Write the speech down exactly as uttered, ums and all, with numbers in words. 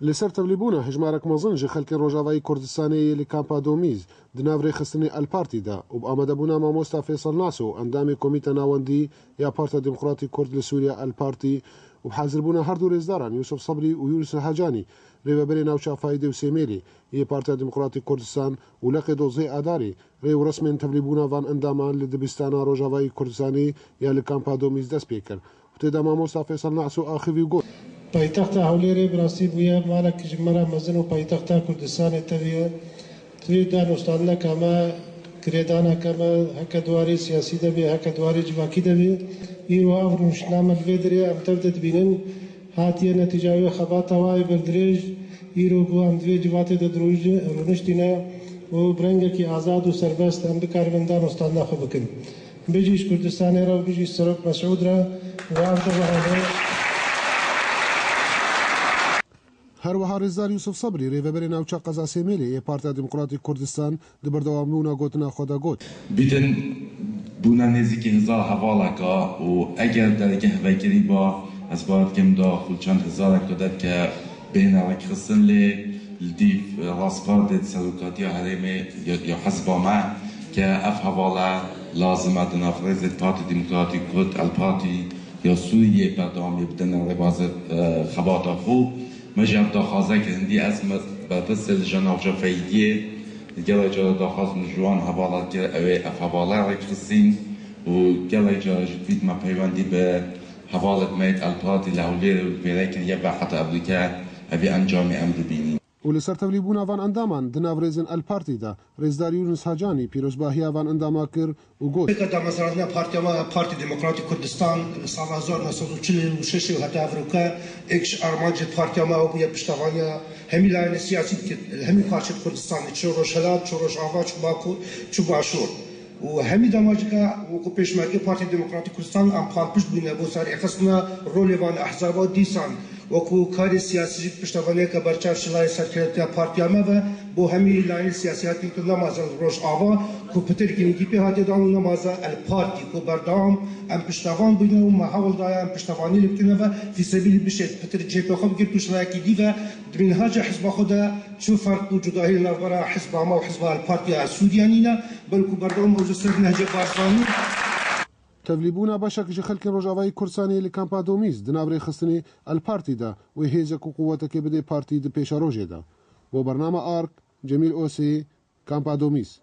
Li ser tevlîbûna hejmarek mezin ji xelkên Rojavayî Kurdistanê yê li kampa Domîz di nav rêxistinê El Partî de û bi amadebûna mamosta Feysel Naso, endamê Komîta Nawendî ya Partiya Demokratîk Kurd li Sûriye El Partî û bi hazirbûna her du rêzdaran Yûsif Sebrî û Yûnis Hacanî, rêveberê navça Faydê û Sêmêlê yê Partiya Demokratîk Kurdistan û leqê dozdeh Adarê rê û resmên tevlîbûna van endaman li dibistana Rojavayî Kurdistanê ya li kampa Domîz dest pê kir. Tê de mamosta Feysel Naso axivî û got. Paytexta Hewlêrê bi rastî bûye malek ji me re mezin û paytexta Kurdistanê tevî ye. Tevî danûstandineke me, girêdaneke me, heke di warê siyasî de bê, heke di warê civakî de bê. Îro ev rûniştina me li vê derê em tev de dibînin. Hatiye netîca wê xebata wa yê berdirêj, îro ku em di vê civatê de dirûj-, rûniştîne û bi rengekî azad û serbest em bikaribin danûstandina xwe bikin. Bijî ji Kurdistanê re û bijî Serok Mesûd re û ev de bihane. Her wiha Rêzdar Yûsif Sebrî, rêveberê navça qeza Sêmêlê yê Partiya Demokratîk Kurdistan, di berdewambûna gotina xwe de got. Bîtin bûne nêzîkî hizar hevaleka û eger dergeh vekirî ba, ez bawer dikim da xwe çend hizareka derke bêhne rêkxistin lê li dîv, e, rastperdê di serokatiya herêmê ya, ya hizba me ke ev hevala lazim e di nav rêzê Partî Demokratîk Kurd, El Partî ya Sûriyê berdewamî bidin rêbazê, e, xebata xwe. Me ji ev daxwaze kir, hindî ez me berpirsê li jî navça Feydiyê gelek cara daxwaz min ji wan hevala kir, ew ê ev hevala rêkxistîn û gelek cara ji dît me peywendî bi hevalek me yê El Partî li Hewlêrê û li Pêrekirî ye ve heta evroke evî encamê em dibînîn. Û li ser tevlîbûna van endaman di nav rêzên El Partî de, Rêzdar Yûnis Hacanî pîrozbahiya van endama kir û got. Pêka damezrandina partiya me, Partî Demokratîk Kurdistan, li sala hezar neh sed û çil û şeş û heta evroke êk ji armancê partiya me ew bûye piştevaniya hemî layînê siyasî dikir, li hemî parçeyê Kurdistanê, çi Rojhilat, çi Rojava, çi Bakur, çi Başûr. Û hemî damacika wekî pêşmergê Partî Demokratîk Kurdistan em palpişt bûne bo serrêxistina rolê van ehzaba dîsan. Wekî karê siyasî jî piştevaniyeke berçav ji layê serkeftiya partiya me ve bo hemî layên siyasî hatin ku ne mezin Rojava ku pitir girîngî pê hatiye dan û ne mezin El Partî ku berdewam em piştevan bûne û me hewl daye em piştevanî lê bikine ve fîsebîlî bişê pitir cihê xwe bigir piştevayekî dî ve di minhaca hizba xwe de çi ferq û cudahî li navbera hizba me û hizba El Partî ya Sûriye nîne, belkû berdewam bû ji ser nehcê Barzanî. Tevlîbûna beşek ji xelkên Rojavayî Kurdistanê li kampa Domîz di nav rêxistinê El Partî de wê hêzek û quwetekê bidê partî di pêşerojê de. Bo bernama Ark, Cemîl Osê, Kampa Domîz.